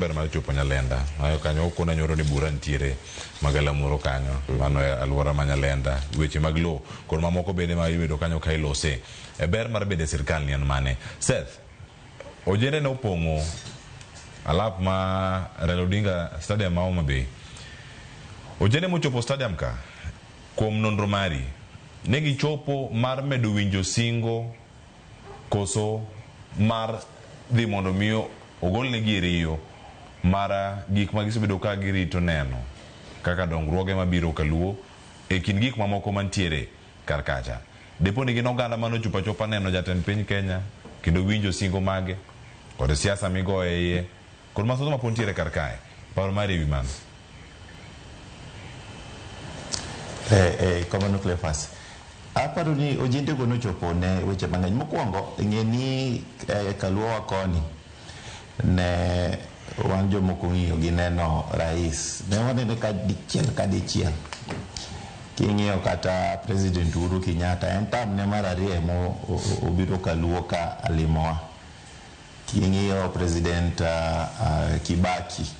Ber mar chopo Nyalenda. Ayo kanyo okona nyoro ni bura nitiere Magalamoro kanyo. Mano e alwora ma Nyalenda. Weche mag lowo kod mamoko bende ma ibedo kanyo ka ilose. E ber mar bedo e sirkal ni en mane? Seth, ojende ne opong'o alap ma Raila Odinga Stadium ma Homa Bay. Ojende mochopo stadium ka, kuom nonro mari, ne gichopo mar medo winjo singo koso mar dhi mondo mi ogolnegi e riyo mar gik ma gisebedo ka girito neno kaka dongruoge mabiro kaluo e kind gik mamoko mantiere kar kacha. Depo ni gin oganda mane ochopo achopa neno jatend piny Kenya kendo winjo singo mage kod siasa migoyo e iye kod mathoth mapod nitiere kar kae. Paro mari ewi mano? Kamano Cleophas. Aparo ni ojende go nochopo ne weche mang'eny. Mokwongo, ng'e ni kaluowa koni ne wan jomoko ng'iyo gi neno rais. Ne wanene ka dichiel ka dichiel. King'iyo kata President Uhuru Kenyatta, en term ne mar ariyo ema obiro kaluo ka limowa. King'iyo President Kibaki,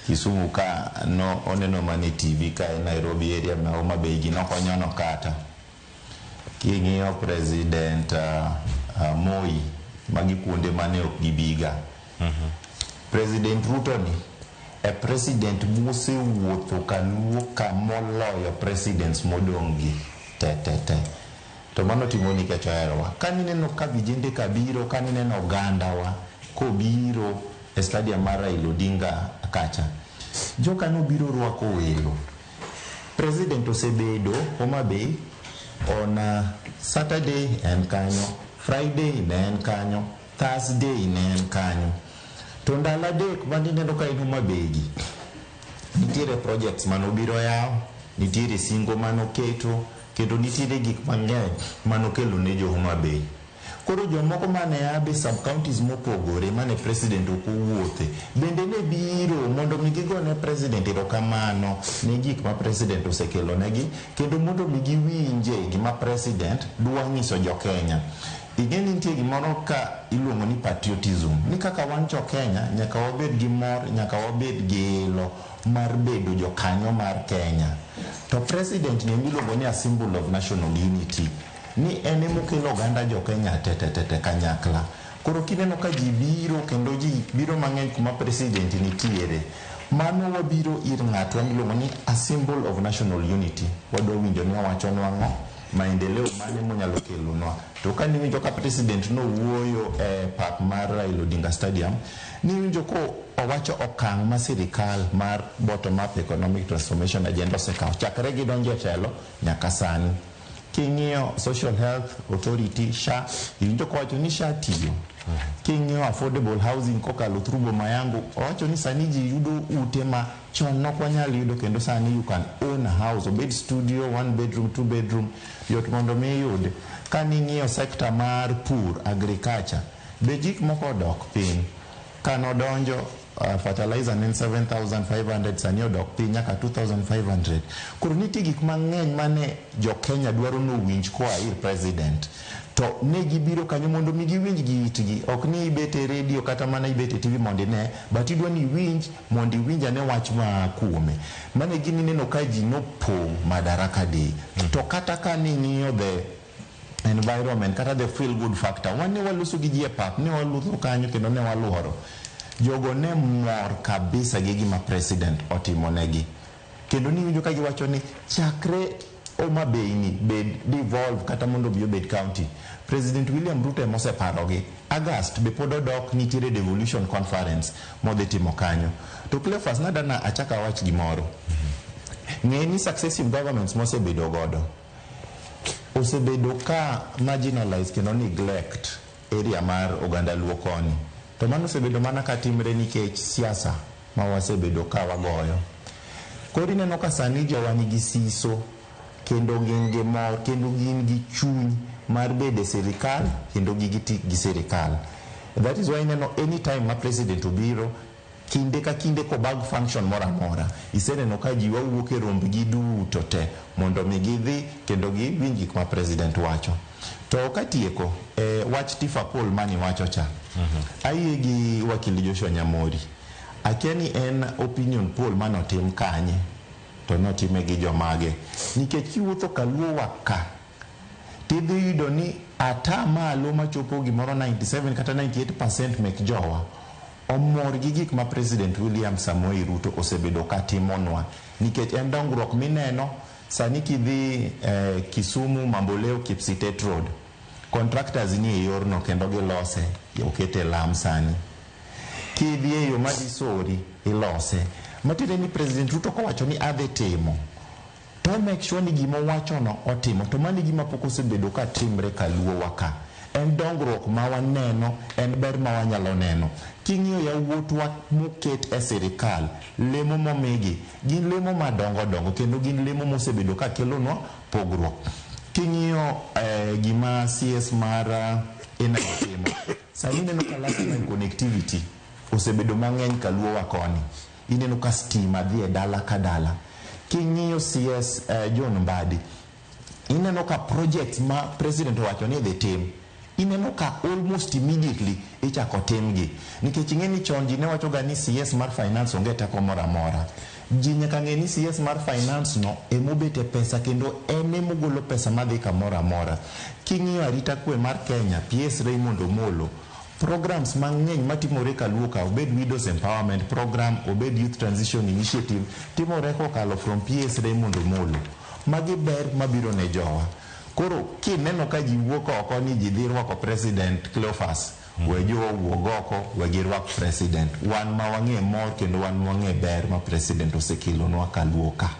Kisumu ka no oneno mana e TV ka en Nairobi area ma Homa Bay gi nokonyono kata. King'iyo President Moi, magi kuonde mane ok gibiga. President Ruto ni e president mosewuotho kaluo ka moloyo presidents modong' gi te te te. To mano timo nikech oherowa. Kanineno ka vijende ka biro, kanineno ogandawa kobiro e stadium mar Raila Odinga kacha, joka nobiro rwako welo. President osebedo Homa Bay on Saturday en kanyo, Friday ne en kanyo, Thursday ne en kanyo. To ndalo adek manineno ka en Homa Bay gi, nitiere projects manobiro yawo, nitiere singo manoketo, kendo nitiere gik mang'eny manokelo ne jo Homa Bay. Koro jomoko mane a be sub counties mopogore mane president ok owuothe bende ne biro mondo mi gigone president erokamano ne gik ma president osekelo negi kendo mondo mi giwinje gima president dwa nyiso jo Kenya. Ing'e ni nitie gimoro ka iluongo ni patriotism, ni kaka wan jo Kenya nyaka wabed gi mor, nyaka wabed gi ilo mar bedo jokanyo mar Kenya. To president ni emiluongo ni a symbol of national unity, ni en emokelo oganda jo Kenya te te te te kanyakla. Koro kineno ka ji biro kendo ji biro mang'eny kuma president nitiere, mano wabiro ir ng'atwa miluongo ni a symbol of national unity. Wadwa winjo ni owachonwa ang'o, maendeleo mane monyalo kelonwa. To kaniwinjo ka president nowuoyo e pap mar Raila Odinga Stadium, niwinjo ko owacho okang' ma sirikal mar bottom up economic transformation agenda osekawo chakre gidonjo e telo nyaka sani. King'iyo Social Health Authority SHA, iwinjo kowacho ni SHA tiyo. King'iyo affordable housing kokalo through Boma Yangu, owacho ni sani ji yudo ute ma chon nok wanyal yudo kendo sani you can own a house, obed studio, one bedroom, two bedroom, yot mondo mi iyud. Kaning'iyo sector mar pur, agriculture, be gik moko odok piny. Kanodonjo fertilizer ne en 7,500 sani odok piny nyaka 2,500. Koro nitie gik mang'eny mane jo Kenya dwaro nowinj koa ir president. To ne gibiro kanyo mondo mi giwinj gi itgi. Ok ni ibet e radio kata mana ibet e TV mondo ine, but idwa ni iwinj mondo iwinj ane wach maa kuome. Mano e gima ineno ka ji nopong' Madaraka Day. To kata ka ning'iyo the environment kata the feel good factor, wan ne waloso gi ji e pap, ne walutho kanyo kendo ne waluoro. Jogo ne mor kabisa gi gima president otimo negi. Kendo niwinjo ka giwacho ni chakre Homa Bay ni bed devolve kata mondo obi obed county, President William Ruto ema oseparogi. August be pod odok nitiere devolution conference modhi timo kanyo. To Cleophas nadana achak awach gimoro. Ng'e ni successive governments mosebedo godo osebedo ka marginalize kendo neglect area mar oganda Luo koni. To mano osebedo mana katimre nikech siasa ma wasebedo ka wagoyo. Koro ineno ka sani jowa nigi siso kendo gin gi mor kendo gin gi chuny mar bedo e sirikal kendo gigi tik gi sirikal. That is why ineno anytime ma president obiro Kinde ka kinde kobag function moro amora, iseneno ka ji wawuok e rombgi duto te mondo mi gidhi kendo giwinj gik ma president wacho. To katieko, wach Tifa poll mani wacho cha, ayie gi wakili Joshua Nyamori. Akia ni en opinion poll manotim kanye to notime gi jomage. Nikech kiwuotho kaluo ka, tidhi yudo ni ata malo machopo gimoro 97 kata 98% mek jowa omor gi gik ma President William Samoei Ruto osebedo ka timonwa. Nikech en dongruok mineno sani kidhi Kisumu Mamboleo Kipsitet Road, contractors ni e yorno kendo gilose, okete lam sani. Kidhi e yo madhi Sori, ilose. Matiende ni President Ruto kowacho ni adhi timo, to make sure ni gima owachono otimo. To mano e gima pok osebedo ka timre kaluowa ka. En dongruok ma waneno, en ber ma wanyalo neno. King'iyo yawuotwa moket e sirikal, lemo momigi, gin lemo madongo dongo kendo gin lemo mosebedo ka kelonwa pogruok. King'iyo gima CS mar Energy timo, sani ineno ka last mile connectivity osebedo mang'eny kaluowa koni. Ineno ka stima dhi e dala ka dala. King'iyo CS John Mbadi, ineno ka projects ma president owacho ni idhi tim, ineno ka almost immediately ichako timgi. Nikech ing'e ni chon ji ne wacho ga ni CS mar finance onge teko moro amora. Ji nyaka ng'e ni CS mar finance no emobet e pesa kendo en emogolo pesa madhi kamoro amora. King'iyo arita kwe mar Kenya, PS Raymond Omolo, programs mang'eny matimore kaluo ka, obed Widows Empowerment Program, obed Youth Transition Initiative, timore kokalo from PS Raymond Omolo. Magi ber mabiro ne jowa. Koro kineno ka ji wuok oko ni ji dhi rwako President Cleophas, we jowa wuog oko, we girwak president. Wan ma wang'e mor kendo wan ma wang'e ber ma president osekelonwa kaluo ka.